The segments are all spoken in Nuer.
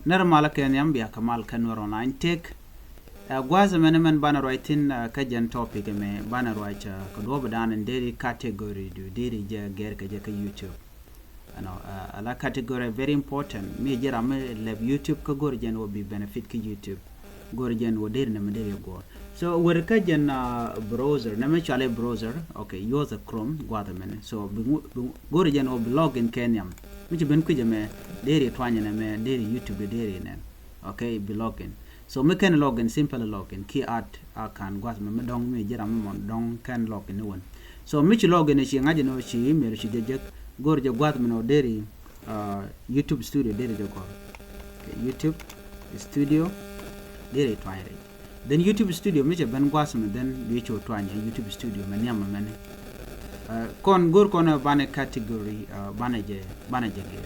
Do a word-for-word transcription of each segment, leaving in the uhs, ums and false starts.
Nɛr malä kɛ nhiam bia kɛ mal kä Nuɛr Online Tech. Ɛ, gua̱a̱th ɛmɛn mɛn banɛ ruac thi̱n, ɛ, kä jɛn topic ɛmɛ banɛ ruac, ɛ, kɛ duɔ̱ɔ̱p dan in deri category du deri jɛ gɛr kɛ jɛ kä YouTube. Ɛnɔ, ɛ, ala category very important. Mi ji̱ ram mi lɛp YouTube kä go̱r jɛn wä bi benefit kä YouTube. Go̱r jɛn wä deri nɛ mi deri guɔ̱ɔ̱r. So wër kä jɛn, uh, browser, nɛ mɛ cuali browser, okay, use a Chrome, gua̱th mɛn. So bi ŋu, bi ŋu, go̱r jɛn wä bi login kɛ nhiam. Mi ci ben kui̱c mɛ, deri tuany nɛ mɛ, deri YouTube, deri nɛ. Okay, bi login. So mi kɛn login, simple login, ki add account gua̱th mɛ, mi dɔŋ mi ji̱ ram mi mɔn dɔŋ kɛn login ni wän. So mi ci login ci ŋa̱c ni wä ci email ci jɛ jek, go̱r jɛ gua̱th mɛ nɔ deri, uh, YouTube Studio deri jɛ gɔr. Okay, YouTube Studio deri tuany rɛ. Then YouTube Studio mi cɛ ben gua̱a̱th mi then bi cu tuany ɛ YouTube Studio mɛ nhiam mɛ mɛni. Uh, kɔn go̱r kɔn ɛ banɛ category, uh, banɛ jɛ, banɛ jɛ gɛr.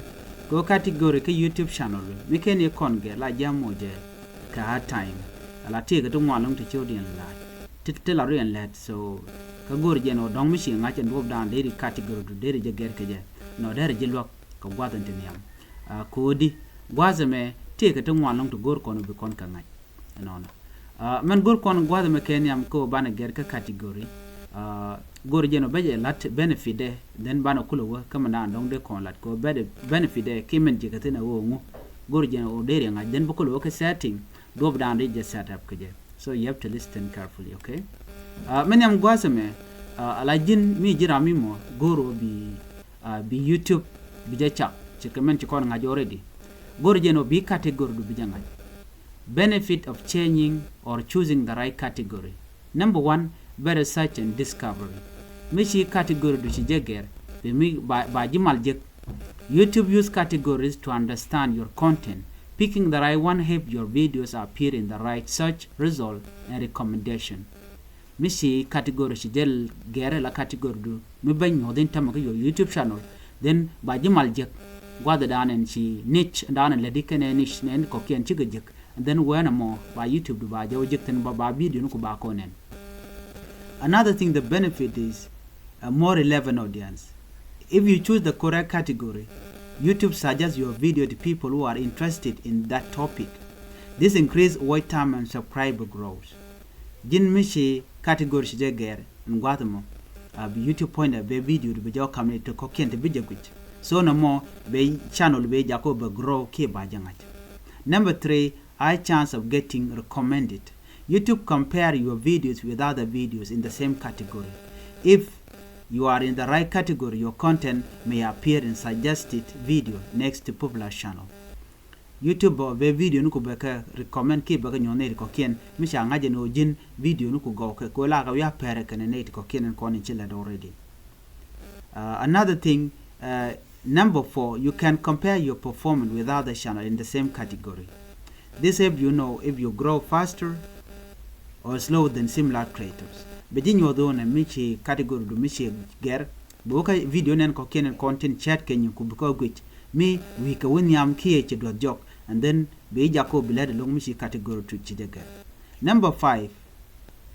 Kɛ category kä YouTube channel mi kɛn i̱ kɔn gɛr la jam mɔ jɛ kɛ hard time. Ala ti kɛ ti ŋuan loŋ ti ci wä diɛn la̱t. Ti, ti la riɛn lɛt so. Kä go̱r jɛn wä dɔ̱ŋ mi ci ŋa̱c ɛn duɔ̱p dan deri category du deri jɛ gɛr kɛ jɛ. Nɔ deri ji̱ luäk kɛ gua̱th in ti nhiam. Uh, kodi gua̱a̱th ɛmɛ ti kɛ ti ŋuan loŋ ti go̱r kɔn bi kɔn kɛ ŋa̱c. Ɛnɔnɔ. Uh, mɛn go̱r kɔn gua̱th ɛmɛ kɛ nhiam kä banɛ gɛr kä category. Uh, go̱r jɛn ɔ bɛ jɛ lat benefit dɛ, then banɛ kulɛ wä kä mɛn dan dɔ̱ŋ dee kɔn lat kɛ bɛ benefit dɛ ki mɛn ji̱ kɛ thin ɛ wä ŋu. Go̱r jɛn ɔ dee riɛŋ ŋa̱c, then bä kulɛ wä kä setting, duɔ̱p dan dee jɛ set up kɛ jɛ. So you have to listen carefully, okay? Uh, mɛn nhiam gua̱th ɛmɛ, uh, ala ji̱n mi ji̱ ram mi mɔ go̱r wä bi, uh, bi YouTube bi jɛ cak, ci kɛ mɛn ci kɔn ŋa̱c already. Go̱r jɛn ɔ bi category du bi jɛ ŋa̱c. Benefit of changing or choosing the right category. Number one, better search and discovery. Mi ci category du ci jɛ gɛr, bi mi ba, ba ji̱ mal jek. YouTube use categories to understand your content. Picking the right one help your videos appear in the right search result and recommendation. Mi ci category ci jɛ gɛr la category du mi ben nyuɔth in tämɛ kä your YouTube channel. Then ba ji̱ mal jek. Gua̱th dan ɛn ci niche dan ɛn lɛ di kɛn ɛ niche nɛ ɛn kɔkiɛn cikɛ jek. And then wɛn ɛmɔ ba YouTube du ba jɛ wä jek thin ba, ba video ni ku ba kɔn ɛn. Another thing, the benefit is a more relevant audience. If you choose the correct category, YouTube suggests your video to people who are interested in that topic. This increase watch time and subscriber growth. Ji̱n mi ci category ci jɛ gɛr in gua̱th mɔ, uh, bi YouTube puɔ̱nydɛ bɛ video du bi jɛ wä kamni ti kɔkiɛn ti bi jɛ guic. So nɛ mɔ bɛ channel bɛ jakɔ bɛ grow kiɛ ba jɛ ŋa̱c. Number three, high chance of getting recommended. YouTube compare your videos with other videos in the same category. If you are in the right category, your content may appear in suggested video next to popular channel. YouTube bɛ video ni ku bɛ kɛ recommend ki bɛ kɛ nyuɔn nɛy ti kɔkiɛn mi ca ŋa̱c ɛn ɣöö ji̱n video ni ku gɔw kɛ kɛ ɣöö la kɛ wi̱i̱ a pɛrɛ kɛnɛ nɛy ti kɔkiɛn ɛn kɔn in ci lɛt already. Uh, another thing, uh, number four, you can compare your performance with other channel in the same category. This help you know if you grow faster or slower than similar creators. Bɛ ji̱ nyuɔth ɣöö nɛ mi ci category du mi ci gɛr, bɛ wä kä video nɛn kɔkiɛn in content chat kɛ nyi ku bi kɔ guic mi wi̱i̱ kɛ wä nhiam kiɛ ci duɔth jɔk, and then bɛ ji̱ jakɔ bi lɛt ɛlɔŋ mi ci category du ci jɛ gɛr. Number five,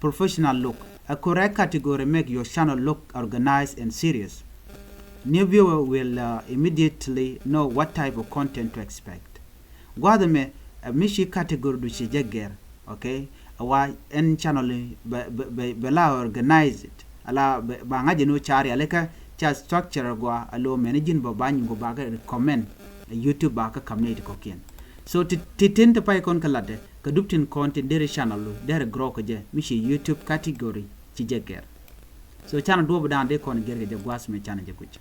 professional look. A correct category make your channel look organized and serious. New viewer will, uh, immediately know what type of content to expect. Gua̱a̱th ɛmɛ, uh, mi ci category du ci jɛ gɛr, okay? A wa ɛn channel bɛ, bɛ, bɛ, bɛ la organized. Ala bɛ, ba ŋa̱c ɛn ɣöö ca rialikä ca structure gua a lo mɛn ji̱n bä ba nyin ku ba kɛ recommend. YouTube ba kä kam nɛy ti kɔkiɛn. So ti, ti tin ti pay kɔn kä latdɛ, kɛ dup tin kɔn tin deri channel lu deri grow kɛ jɛ mi ci YouTube category ci jɛ gɛr. So canɛ duɔ̱ɔ̱p dan dee kɔn gɛr kɛ jɛ gua̱a̱th mɛ canɛ jɛ kuc.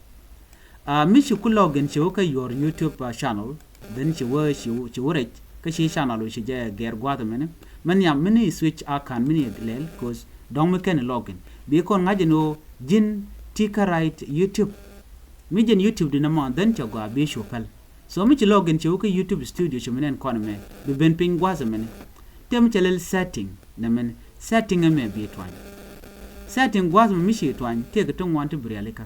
Uh, mi ci ku login ci wä kä your YouTube, uh, channel, then ci wä, ci wä, ci wä rɛc kä ci channel wä ci jɛ gɛr gua̱a̱th mɛni. Mɛn yam mini switch account mini lɛl, cause dɔ̱ŋ mi kɛn login. Bi kɔn ŋa̱c ɛn ɣöö ji̱n ti kä right YouTube. Mi ji̱n YouTube di nɛ mɔ, then cɛ gɔaa bi cu päl. So mi ci login ci wä kä YouTube Studio ci mi nɛn kɔn mɛ, bi ben piny gua̱a̱th mɛni. Tëë mi cɛ lɛl setting nɛ mɛni. Setting ɛmɛ bi tuany. Setting gua̱a̱th mɛ mi ci tuany, tëë kɛ ti ŋuan ti bi rialikä.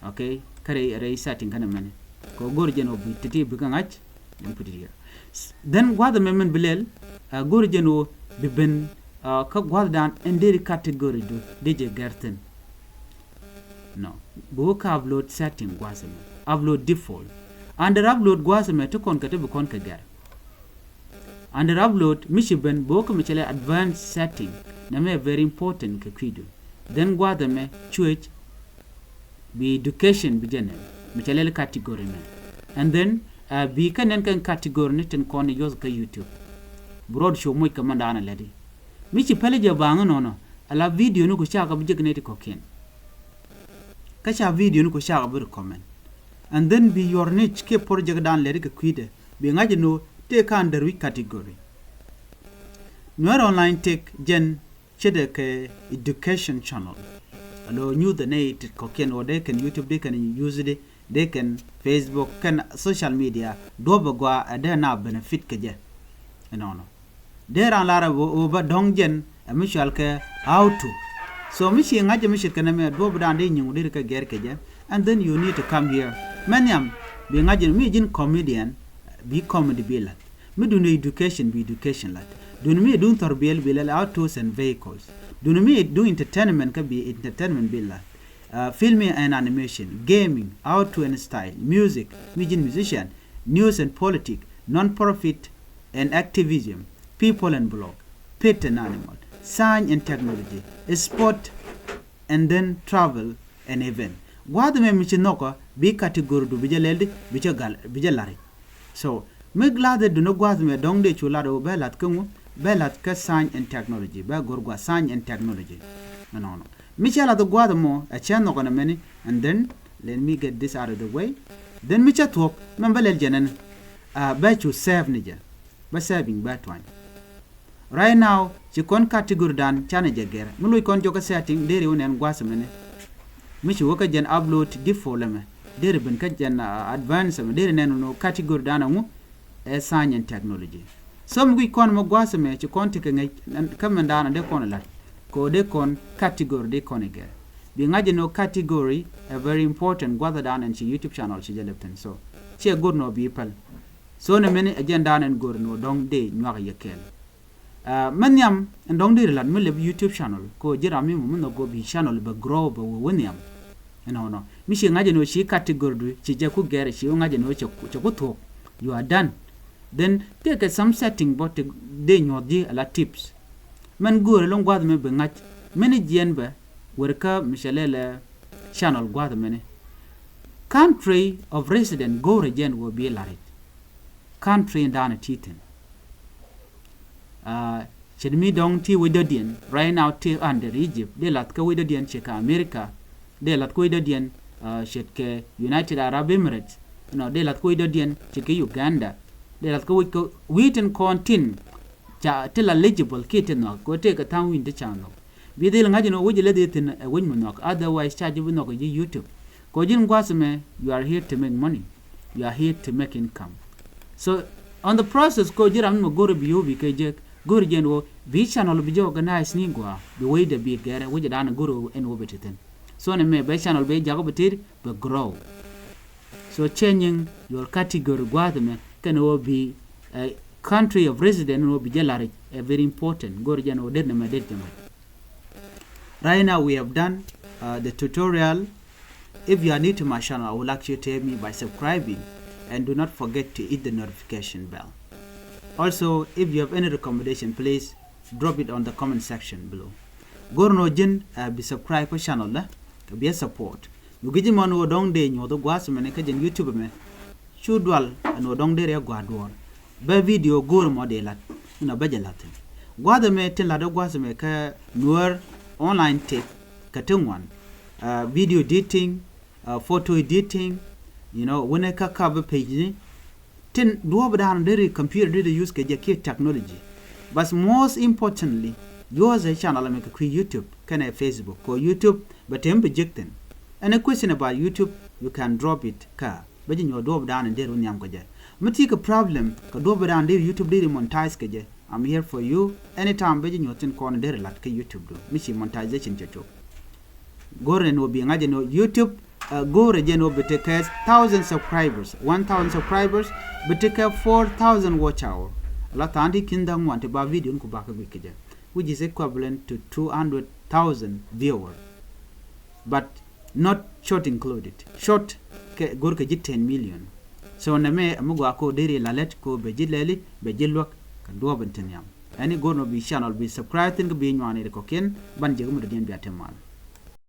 Okay, kä rɛy, rɛy setting kä nɛ mɛni. Kɛ go̱r jɛn ɔ bi ti ti bi kä ŋa̱c, then put it here. S-, then gua̱a̱th mɛ mɛn bi lɛl, uh, go̱r jɛn ɔ bi ben, uh, kä gua̱a̱th dan ɛn deri category du, di jɛ gɛr thin. No. Bi wä kä upload setting gua̱a̱th mɛ. Upload default. Under upload gua̱a̱th mɛ ti kɔn kɛ ti bi kɔn kɛ gɛr. Under upload mi ci ben bok mi cɛ lɛ advanced setting, nɛ mɛ very important kɛ kui̱du. Then gua̱th ɛmɛ cuec bi education bi jɛ nɛn mi cɛ lɛ category mɛ. And then uh, bi kɛ nɛn kɛ category ni tin kɔn ni yuɔth kä YouTube. Broad show moc kɛ mɛn daanɛ lɛdi. Mi ci pɛli jɛ baŋ nɔnɔ ala video ni ku cakɛ bi jek neti kɔkiɛn. Kä ca video ni ku cakɛ bi recommend. And then bi your niche kiɛ project dan lɛri kɛ kui̱dɛ bi ŋa̱c ni tëë ka under which category. Nuɛr online tech jɛn cedɛ kɛ education channel. Alo nyuth ni tit kɔkiɛn wä dee kɛn YouTube dee kɛn use dee dee kɛn Facebook kɛn social media duɔp bɛ gɔaa ɛ dee na benefit kɛ jɛ. Ɛnɔnɔ. Dee ran lar ɛ wä bä dɔ̱ŋ jɛn ɛ mi cual kɛ how to. So mi ci ŋa̱c jɛ mi ce̱tkɛ nɛ mɛ duɔ̱p dan dee nyiŋ wä dee kɛ gɛr kɛ jɛ. And then you need to come here. Mɛ nhiam bi ŋa̱c jɛ mi ji̱n comedian bi comedy bi lath. Mi duni education bi education lath. Duni mi duni thɔr biɛl bi lath autos and vehicles. Duni mi duni entertainment kä bi entertainment bi lath. Uh, filming and animation, gaming, auto and style, music, mi ji̱n musician, news and politics, non-profit and activism, people and blog, pet and animal, science and technology, sport, and then travel and event. Gua̱a̱th mɛ mi ci nhɔkä bi category du bi jɛ lɛl di bi jɛ gal bi jɛ lari. So mi gladhi duni gua̱th mɛ dɔ̱ŋ dee cu lat ɣöö bɛ lath kä ŋu bɛ lath kä science and technology bɛ go̱r gua̱th science and technology. Ɛnɔnɔ mi cɛ lath gua̱th mɔ ɛ cɛ nhɔkɔ nɛ mɛni. And then let me get this out of the way. Then mi cɛ thuɔ̱k mɛn bä lɛl jɛ nɛn bɛ cu save ni jɛ bä saving bä tuany. Right now ci kɔn category dan canɛ jɛ gɛr mi loc kɔn jɔkä setting deri wä nɛn gua̱th mɛni. Mi ci wä kä jɛn upload default ɛmɛ deri ben kä jɛn advance ɛmɛ deri nɛn wä category dan ɛŋu. Ɛ science and technology. So mi guic kɔn mɛ gua̱th ɛmɛ ci kɔn ti kɛ ŋäc kä mɛn dan dee kɔn lat kɛ wä dee kɔn category dee kɔn igɛr. Bi ŋa̱c ɛn wä category ɛ very important gua̱th dan ɛn ci YouTube channel ci jɛ lɛp thin so ciɛ go̱r nɔ bi päl. So ni mini ɛ jɛn dan ɛn go̱r nɔ dɔ̱ŋ dee nyuak yɛ kɛɛl. Mɛ nhiam ɛn dɔ̱ŋ deri lat mi lɛp YouTube channel kɛ ji̱ ram mi mɔ mi nhɔk go̱ bi channel bɛ grow bɛ wee wä nhiam. Ɛnɔnɔ mi ci ŋa̱c ɛn wä ci category du ci jɛ ku gɛr ci wä ŋa̱c ɛn wä cɛ ku thuɔ̱k. You are done. Then tëëkɛ some setting bɔ ti dee nyuɔ̱th ji̱ ala tips. Mɛn go̱o̱rɛ lo̱ŋ gua̱th mi bi ŋa̱c mini jiɛn bɛ wer kä mi cɛ lɛlɛ channel gua̱th mini. Country of resident go̱o̱rɛ jɛn wä bi larit. Country in da̱a̱n a ti thin. Cɛ mi dɔ̱ŋ ti wec dɔ̱diɛn right now ti under Egypt dee lath kä wec dɔ̱diɛn cɛ kä America. Dee lath kä wec dɔ̱diɛn cɛ kɛ United Arab Emirates. Nɔ dee lath kä wec dɔ̱diɛn cɛ kɛ Uganda. Dee lath kä wec kä wi̱i̱ tin kɔn tin ca ti la eligible kiɛ ti nhɔk kɛ wec tëë kɛ tha̱a̱ŋ wi̱i̱n ti ca nhɔk. Bi dhil ŋa̱c ni wec ilɛ dhil thin ɛ wec mi nhɔk otherwise ca ji̱ bi nhɔk ji̱ YouTube. Kɛ ji̱n gua̱th mɛ you are here to make money. You are here to make income. So on the process kɛ ji̱ ram ni mɛ go̱r bi yo̱o̱ bi kɛ jek go̱r jɛn wä bi channel bi jɛ organize ni gua̱a̱ bi wecdɛ bi gɛrɛ wecdɛ da̱a̱n go̱r ɛn wä bi ti thin. So ni mɛ bɛ channel bi jak bi tir bɛ grow. So changing your category gua̱a̱th mɛ kɛn wä bi country of resident wä bi jɛ laric ɛ very important go̱r jɛn wä det ni mɛ det jɛ mɛ. Right now we have done uh, the tutorial. If you are new to my channel, I would like you to help me by subscribing and do not forget to hit the notification bell. Also, if you have any recommendation, please drop it on the comment section below. Go̱r nɔ ji̱n uh, bi subscribe kä channel dä kɛ bi support. Mi gui̱ci mɔn wä dɔ̱ŋ dee nyuɔth gua̱a̱th mɛn kä jɛn YouTube mɛ. Cu dual ɛn wä dɔ̱ŋ dee rɛ gua̱a̱ duɔ̱ɔ̱r. Bɛ video go̱o̱r mɔ dee lat inɔ bɛ jɛ lat thin. Gua̱a̱th ɛmɛ tin lat ɛ gua̱a̱th ɛmɛ kä Nuer online tech kɛ ti ŋuan. Uh, video editing, uh, photo editing, you know, wunɛ kä kap bɛ page ni. Tin duɔ̱ɔ̱p dan deri computer deri use kɛ jɛ kiɛ technology. But most importantly, use ɛ channel ɛmɛ kɛ kui̱ YouTube kɛnɛ Facebook kɛ YouTube bɛ tem bɛ jek thin. Any question about YouTube, you can drop it kä. Bä ji̱ nyuɔ̱th duɔ̱ɔ̱p dan in deri wä nhiam kɛ jɛ. Mi ti kɛ problem kɛ duɔ̱ɔ̱p dan deri YouTube deri monetize kɛ jɛ. I'm here for you. Anytime bä ji̱ nyuɔ̱th tin kɔn deri lat kɛ YouTube du mi ci monetization cɛ cop. Go̱r ni wä bi ŋa̱c jɛ ni wä YouTube go̱r jɛ ni wä bi tekɛ thousand subscribers, one thousand subscribers, bi tekɛ four thousand watch hour. La tha̱a̱ŋ ti kin dha̱a̱ŋ ŋuan ti ba video ni ku bakɛ guic kɛ jɛ, which is equivalent to two hundred thousand viewer. But not short included. Short kɛ go̱r kɛ ji̱ ten million. So nɛ mɛ ɛmɛ gɔaa ko deri la lɛt ko bɛ ji̱ lɛli bɛ ji̱ luäk. Duɔ̱ɔ̱p in te nhiam. Ɛn i̱ go̱r nɔ bi channel bi subscribe thi̱n kä bi nyuani ri kɔ̱kiɛn ban jek mi dɔ̱diɛn bia te mal.